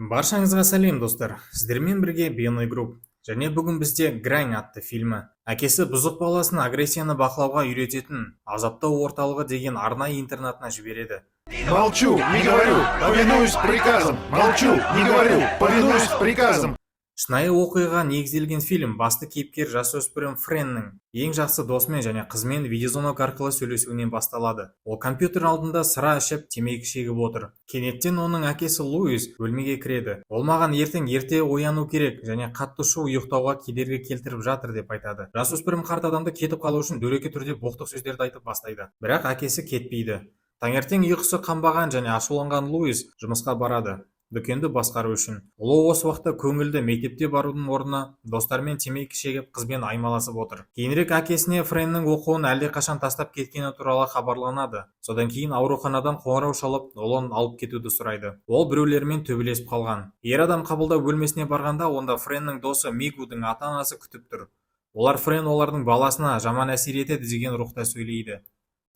Баршаңызға сәлем, достар! Сіздермен бірге Беной Групп және бүгін бізде «Грань» атты фильмі. Әкесі бұзық баласын агрессияны бақылауға үйрететін азаптау орталығы деген арнайы интернатына жібереді. Молчу, не говорю, повинуюсь приказам. Молчу, не говорю, повинуюсь приказам. Шынайы оқиғаға негізделген фильм басты кейіпкер жасөспірім Френнің ең жақсы досымен және қызымен видеозвонок арқылы сөйлесуінен басталады. Ол компьютер алдында сыра ішіп, темекі шегіп отыр. Кенеттен оның әкесі Луис бөлмеге кіреді. Ол маған ертең ерте ояну керек және қатты шу ұйықтауға кедергі келтіріп жатыр деп айтады. Жасөспірім қарт адамды кетіп қалу үшін дөрекі түрде боқтық сөздерді айтып бастайды. Бірақ әкесі кетпейді. Таңертең ұйқысы қанбаған және ашуланған Луис жұмысқа барады, дүкенді басқару үшін. Ұлы осы уақытта көңілді мектепте барудың орнына достарымен темекі шегіп, қызбен аймаласып отыр. Кейінірек әкесіне Френнің оқуын әлдеқашан тастап кеткені туралы хабарланады. Содан кейін ауруханадан қоңырау шалып, ұлын алып кетуді сұрайды. Ол біреулермен төбелесіп қалған. Ер адам қабылдау бөлмесіне барғанда, онда Френнің досы Мигудың ата-анасы күтіп тұр. Олар Френ олардың баласына жаман әсер етеді деген рухта сөйлейді.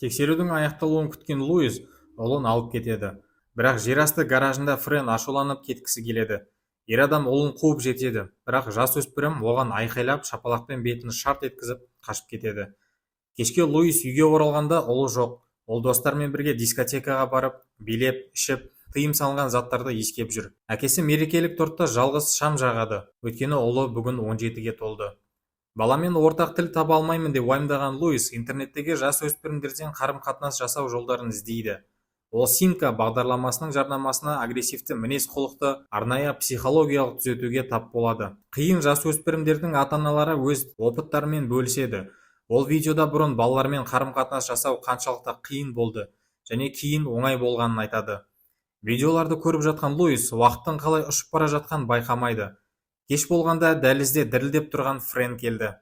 Тексерудің аяқталуын күткен Луис ұлын алып кетеді. Бірақ жерасты гаражында Френ ашуланып кеткісі келеді. Ер адам ұлын қуып жетеді, бірақ жасөспірім оған айқайлап, шапалақпен бетін шарт еткізіп қашып кетеді. Кешке Луис үйге оралғанда, ұлы жоқ. Ол достарымен бірге дискотекаға барып, билеп, ішіп, тыйым салынған заттарды иіскеп жүр. Әкесі мерекелік тортта жалғыз шам жағады, өйткені ұлы бүгін 17-ге толды. Баламен ортақ тіл таба алмаймын деп уайымдаған Луис интернеттегі жасөспірімдерден қарым-қатынас жасау жолдарын іздейді. Ол Симка бағдарламасының жарнамасына агрессивті мінез-құлықты арнайы психологиялық түзетуге тап болады. Қиын жасөспірімдердің ата-аналары өз опыттарымен бөліседі. Ол видеода бұрын балалармен қарым-қатынас жасау қаншалықты қиын болды және кейін оңай болғанын айтады. Видеоларды көріп жатқан Луис уақыттың қалай ұшып бара жатқанын байқамайды. Кеш болғанда дәлізде дірілдеп тұрған Френ келді.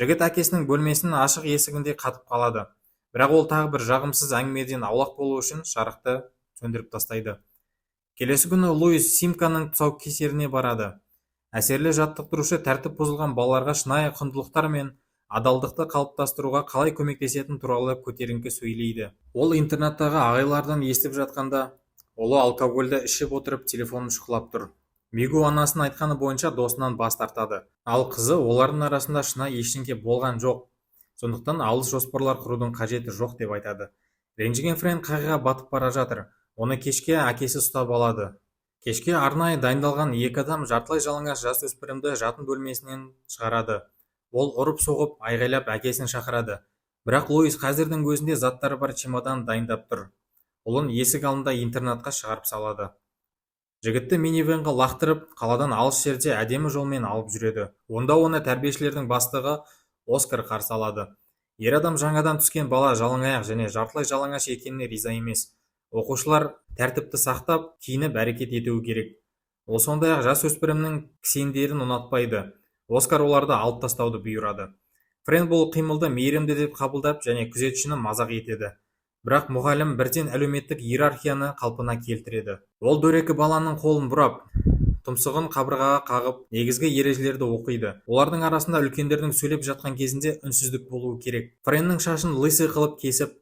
Жігіт әкесінің бөлмесінің ашық есігінде қатып қалады. Бірақ ол тағы бір жағымсыз әңгімеден аулақ болу үшін жарықты сөндіріп тастайды. Келесі күні Луис Симканың тұсаукесеріне барады. Әсерлі жаттықтырушы тәртіп бұзылған балаларға шынайы құндылықтар мен адалдықты қалыптастыруға қалай көмектесетіні туралы көтеріңкі сөйлейді. Ол интернаттағы ағайлардан естіп жатқанда, ұлы алкогольді ішіп отырып, телефонын шұқылап тұр. Мигу анасының айтқаны бойынша досынан бас тартады. Ал қызы олардың арасында шынайы ештеңе болған жоқ, сондықтан алыс жоспарлар құрудың қажеті жоқ деп айтады. Ренжіген Френ қайғыға батып бара жатыр. Оны кешке әкесі ұстап алады. Кешке арнайы дайындалған екі адам жартылай жалаңаш жасөспірімді жатын бөлмесінен шығарады. Ол ұрып-соғып, айғайлап әкесін шақырады. Бірақ Луис қазірдің өзінде заттары бар чемодан дайындап тұр. Ұлын есік алдында интернатқа шығарып салады. Жігітті минивенға лақтырып, қаладан алыс жерде әдемі жолмен алып жүреді. Онда оны тәрбиешілердің бастығы Оскар қарсы алады. Ер адам жаңадан түскен бала жалаңаяқ және жартылай жалаңаш екеніне риза емес. Оқушылар тәртіпті сақтап, киініп әрекет етуі керек. Ол сондай-ақ жасөспірімнің кісендерін ұнатпайды. Оскар оларды алып тастауды бұйырады. Френ бұл қимылды мейірімді деп қабылдап және күзетшіні мазақ етеді. Бірақ мұғалім бірден әлеуметтік иерархияны қалпына келтіреді. Ол дөрекі баланың қолын бұрап, тұмсығын қабырғаға қағып, негізгі ережелерді оқиды. Олардың арасында үлкендердің сөйлеп жатқан кезінде үнсіздік болуы керек. Френнің шашын лысый қылып кесіп,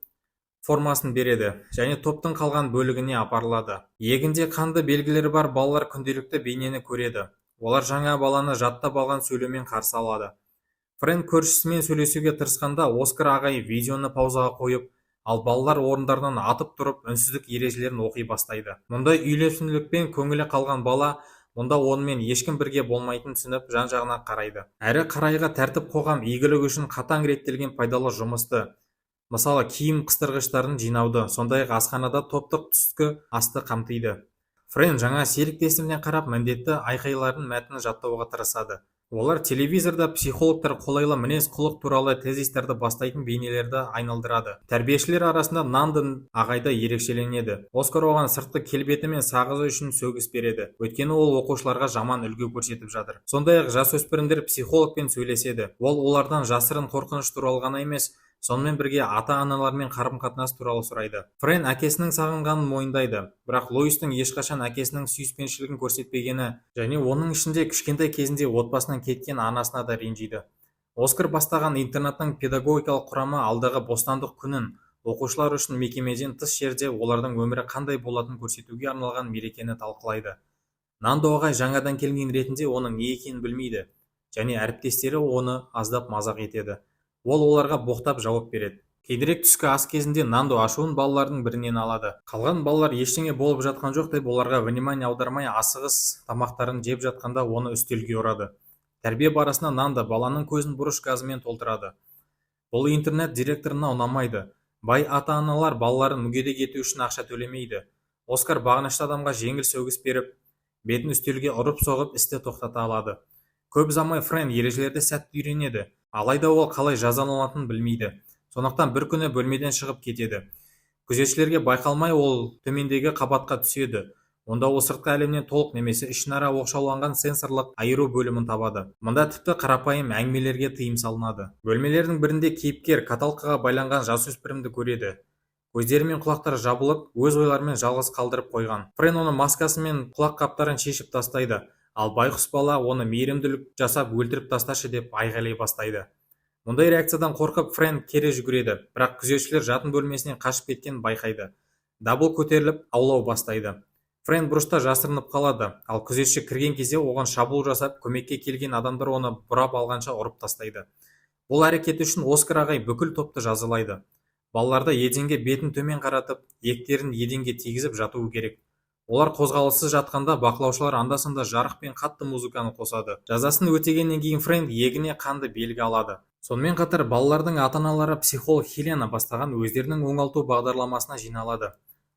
формасын береді және топтың қалған бөлігіне апарылады. Иегінде қанды белгілері бар балалар күнделікті бейнені көреді. Олар жаңа баланы жаттап алған сөйлеумен қарсы алады. Френ көршісімен сөйлесуге тырысқанда, Оскар ағай видеоны паузаға қойып, ал балалар орындарынан атып тұрып, үнсіздік ережелерін оқи бастайды. Мұндай үйлесімділікпен көңілі қалған бала мұнда онымен ешкім бірге болмайтынын түсініп, жан-жағына қарайды. Әрі қарайғы тәртіп қоғам игілігі үшін қатаң реттелген пайдалы жұмысты, мысалы, киім қыстырғыштарын жинауды, сондай-ақ асханада топтық түскі асты қамтиды. Френ жаңа серіктесіне қарап, міндетті айқайлардың мәтінін жаттауға тырысады. Олар телевизорда психологтар қолайлы мінез-құлық туралы тезистерді бастайтын бейнелерді айналдырады. Тәрбиешілер арасында Нандон ағай да ерекшеленеді. Оскар оған сыртқы келбеті мен сағызы үшін сөгіс береді, өйткені ол оқушыларға жаман үлгі көрсетіп жатыр. Сондай-ақ жасөспірімдер психологпен сөйлеседі. Ол олардан жасырын қорқыныш туралы ғана емес, сонымен бірге ата-аналармен қарым-қатынас туралы сұрайды. Френ әкесінің сағынғанын мойындайды, бірақ Луистің ешқашан әкесінің сүйіспеншілігін көрсетпегені және оның ішінде кішкентай кезінде отбасынан кеткен анасына да ренжиді. Оскар бастаған интернаттың педагогикалық құрамы алдағы бостандық күнін оқушылар үшін мекемеден тыс жерде олардың өмірі қандай болатынын көрсетуге арналған мерекені талқылайды. Нандо ағай жаңадан келген ретінде оның не екенін білмейді және әріптестері оны аздап мазақ етеді. Ол оларға боқтап жауап береді. Кейінірек түскі ас кезінде Нандо ашуын балалардың бірінен алады. Қалған балалар ештеңе болып жатқан жоқ деп оларға внимание аудармай, асығыс тамақтарын жеп жатқанда оны үстелге ұрады. Тәрбие барысында Нандо баланың көзін бұрыш газымен толтырады. Бұл интернат директорына ұнамайды. Бай ата-аналар балаларын мүгедек ету үшін ақша төлемейді. Оскар бағынышты адамға жеңіл сөгіс беріп, бетін үстелге ұрып-соғып, істі тоқтата алады. Көп ұзамай Френ ережелерді сәтті үйренеді, алайда ол қалай жазаланатынын білмейді. Сондықтан бір күні бөлмеден шығып кетеді. Күзетшілерге байқалмай ол төмендегі қабатқа түседі. Онда ол сыртқы әлемнен толық немесе ішінара оқшауланған сенсорлық айыру бөлімін табады. Мұнда тіпті қарапайым әңгімелерге тыйым салынады. Бөлмелердің бірінде кейіпкер каталкаға байланған жасөспірімді көреді. Көздері мен құлақтары жабылып, өз ойларымен жалғыз қалдырып қойған. Френ оның маскасы мен құлаққаптарын шешіп тастайды, ал байғұс бала оны мейірімділік жасап өлтіріп тасташы деп айғайлай бастайды. Мұндай реакциядан қорқып, Френ кері жүгіреді, бірақ күзетшілер жатын бөлмесінен қашып кеткенін байқайды. Дабыл көтеріліп, аулау бастайды. Френ бұрышта жасырынып қалады, ал күзетші кірген кезде оған шабуыл жасап, көмекке келген адамдар оны бұрап алғанша ұрып тастайды. Бұл әрекеті үшін Оскар ағай бүкіл топты жазалайды. Балаларды еденге бетін төмен қаратып, иектерін еденге тигізіп жатуы керек. Олар қозғалыссыз жатқанда бақылаушылар анда-санда жарық пен қатты музыканы қосады. Жазасын өтегеннен кейін Френ иегіне қанды белгі алады. Сонымен қатар балалардың ата-аналары психолог Хелена бастаған өздерінің оңалту бағдарламасына жиналады.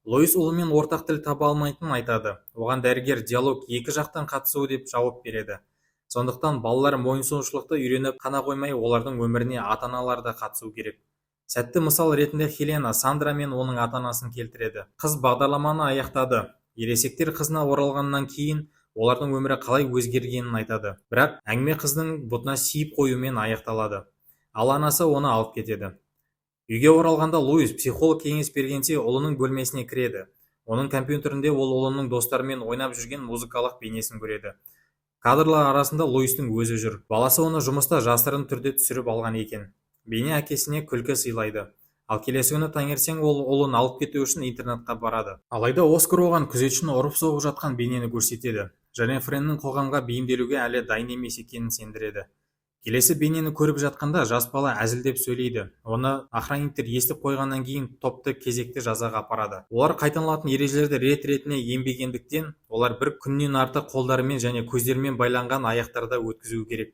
Луис ұлымен ортақ тіл таба алмайтынын айтады. Оған дәрігер диалог екі жақтан қатысуы деп жауап береді. Сондықтан балалар мойынсұнушылықты үйреніп қана қоймай, олардың өміріне ата-аналар да қатысу керек. Сәтті мысал ретінде Хелена Сандра мен оның ата-анасын келтіреді. Қыз бағдарламаны аяқтады. Ересектер қызына оралғаннан кейін олардың өмірі қалай өзгергенін айтады. Бірақ әңгіме қыздың бұтына сиіп қоюымен аяқталады. Ал анасы оны алып кетеді. Үйге оралғанда Луис психолог кеңес бергенше ұлының бөлмесіне кіреді. Оның компьютерінде ол ұлының достарымен ойнап жүрген музыкалық бейнесін көреді. Кадрлар арасында Луистің өзі жүр. Баласы оны жұмыста жасырын түрде түсіріп алған екен. Бейне әкесіне күлкі сыйлайды. Ал келесі күні таңертең ол ұлын алып кету үшін интернатқа барады. Алайда Оскар оған күзетшіні ұрып-соғып жатқан бейнені көрсетеді және Френнің қоғамға бейімделуге әлі дайын емес екенін сендіреді. Келесі бейнені көріп жатқанда жас бала әзілдеп сөйлейді. Оны охранниктер естіп қойғаннан кейін топты кезекті жазаға апарады. Олар қайталанатын ережелерді рет-ретіне енбегендіктен, олар бір күннен артық қолдарымен және көздерімен байланған аяқтарда өткізуі керек.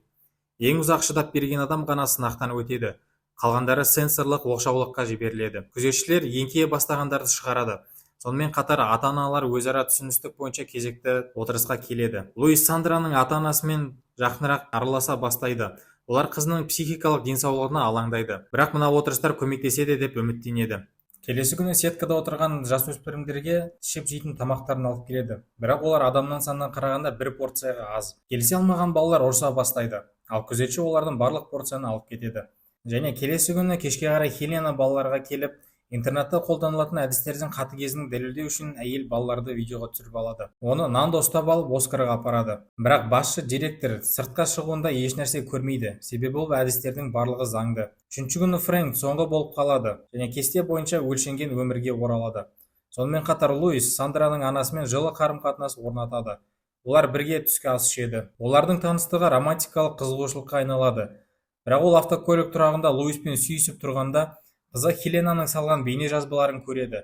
Ең ұзақ шыдап берген адам ғана сынақтан өтеді. Қалғандары сенсорлық оқшаулыққа жіберіледі. Күзетшілер еңкейе бастағандарды шығарады. Сонымен қатар ата-аналар өзара түсіністік бойынша кезекті отырысқа келеді. Луис Сандраның ата-анасымен жақынырақ араласа бастайды. Олар қызының психикалық денсаулығына алаңдайды. Бірақ мына отырыстар көмектеседі деп үміттенеді. Келесі күні сеткада отырған жасөспірімдерге ішіп жейтін тамақтарын алып келеді. Бірақ олар адамның санына қарағанда бір порцияға аз. Келісе алмаған балалар ұрыса бастайды. Ал күзетші олардың барлық порцияны алып кетеді. Және келесі күні кешке қарай Хелена балаларға келіп, интернатта қолданылатын әдістердің қатыгездігін дәлелдеу үшін әйел балаларды видеоға түсіріп алады. Оны Нандо ұстап алып, Оскарға апарады. Бірақ басшы директор сыртқа шығуында ешнәрсе көрмейді, себебі бұл әдістердің барлығы заңды. Үшінші күні Фрэнк соңғы болып қалады және кесте бойынша өлшенген өмірге оралады. Сонымен қатар Луис Сандраның анасымен жылы қарым-қатынас орнатады. Олар бірге түскі ас ішеді. Олардың таныстығы романтикалық қызығушылыққа айналады. Бірақ ол автокөлік тұрағында Луиспен сүйісіп тұрғанда қызы Хеленаның салған бейнежазбаларын көреді.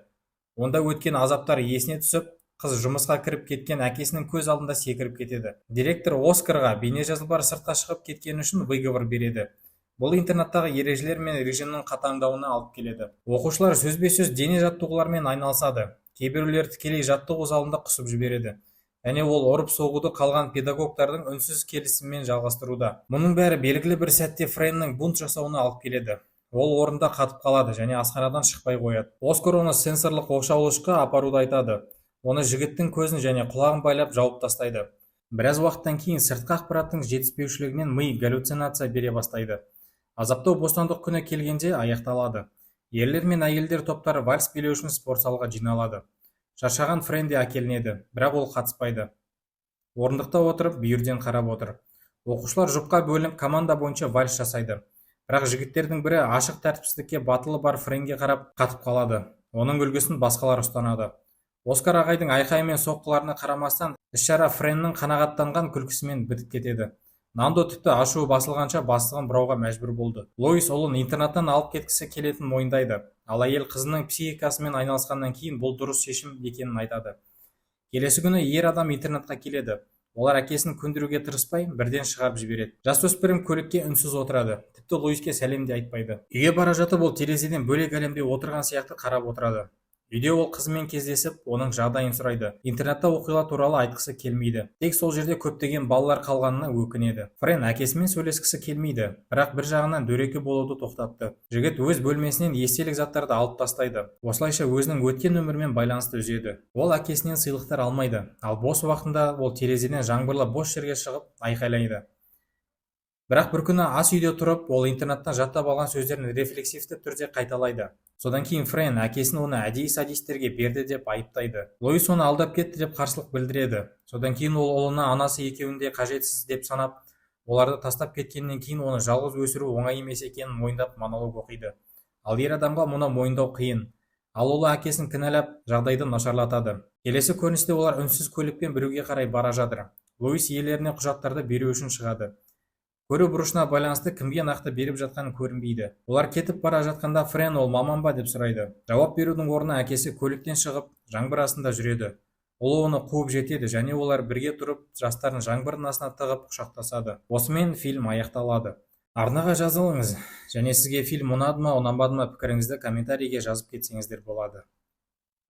Онда өткен азаптар есіне түсіп, қыз жұмысқа кіріп кеткен әкесінің көз алдында секіріп кетеді. Директор Оскарға бейнежазбалар сыртқа шығып кеткені үшін выговор береді. Бұл интернаттағы ережелер мен режимнің қатаңдауына алып келеді. Оқушылар сөзбе-сөз дене жаттығуларымен айналысады. Кейбіреулер тікелей жаттығу залында құсып жібереді. Және ол ұрып-соғуды қалған педагогтардың үнсіз келісімімен жалғастыруда. Мұның бәрі белгілі бір сәтте Френнің бунт жасауына алып келеді. Ол орнында қатып қалады және асханадан шықпай қояды. Оскар оны сенсорлық оқшаулағышқа апаруды айтады. Оны жігіттің көзін және құлағын байлап жауып тастайды. Біраз уақыттан кейін сыртқы ақпараттың жетіспеушілігінен ми галлюцинация бере бастайды. Азаптау бостандық күні келгенде аяқталады. Ерлер мен әйелдер топтары вальс билеу үшін спортзалға жиналады. Шаршаған Френ де әкелінеді, бірақ ол қатыспайды. Орындықта отырып, бүйірден қарап отыр. Оқушылар жұпқа бөлініп команда бойынша вальс жасайды. Бірақ жігіттердің бірі ашық тәртіпсіздікке батылы бар Френге қарап қатып қалады. Оның үлгісін басқалар ұстанады. Оскар ағайдың айқайы мен соққыларына қарамастан, іс-шара Френнің қанағаттанған күлкісімен бітіп кетеді. Нандо тіпті ашуы басылғанша бастығын бұрауға мәжбүр болды. Лоис ұлын интернаттан алып кеткісі келетінін мойындайды, ал әйел қызының психикасымен айналысқаннан кейін бұл дұрыс шешім екенін айтады. Келесі күні ер адам интернатқа келеді. Олар әкесін көндіруге тырыспай, бірден шығарып жібереді. Жасөспірім көлікке үнсіз отырады, тіпті Луиске сәлем де айтпайды. Үйге бара жатып, ол терезеден бөлек әлемде отырған сияқты қарап отырады. Үйде ол қызымен кездесіп, оның жағдайын сұрайды. Интернатта оқиға туралы айтқысы келмейді, тек сол жерде көптеген балалар қалғанына өкінеді. Френ әкесімен сөйлескісі келмейді, бірақ бір жағынан дөрекі болуды тоқтатты. Жігіт өз бөлмесінен естелік заттарды алып тастайды, осылайша өзінің өткен өмірімен байланысты үзеді. Ол әкесінен сыйлықтар алмайды, ал бос уақытында ол терезеден жаңбырлы бос жерге шығып айқайлайды. Бірақ бір күні ас үйде тұрып, ол интернаттан жаттап алған сөздерін рефлексивті түрде қайталайды. Содан кейін Френ әкесін оны әдейі садистерге берді деп айыптайды. Лоис оны алдап кетті деп қарсылық білдіреді. Содан кейін ол ұлына анасы екеуін де қажетсіз деп санап, оларды тастап кеткеннен кейін оны жалғыз өсіру оңай емес екенін мойындап, монолог оқиды. Ал ер адамға мұны мойындау қиын. Ал ұлы әкесін кінәлап, жағдайды нашарлатады. Келесі көріністе олар үнсіз көлікпен біреуге қарай бара жатыр. Луис иелеріне құжаттарды беру үшін шығады. Көру бұрышына байланысты кімге нақты беріп жатқаны көрінбейді. Олар кетіп бара жатқанда Френ ол маман ба деп сұрайды. Жауап берудің орнына әкесі көліктен шығып, жаңбыр астында жүреді. Ұлы оны қуып жетеді және олар бірге тұрып, жастарын жаңбырдың астына тығып, құшақтасады. Осымен фильм аяқталады. Арнаға жазылыңыз және сізге фильм ұнады ма, ұнамады ма, пікіріңізді комментарийге жазып кетсеңіздер болады.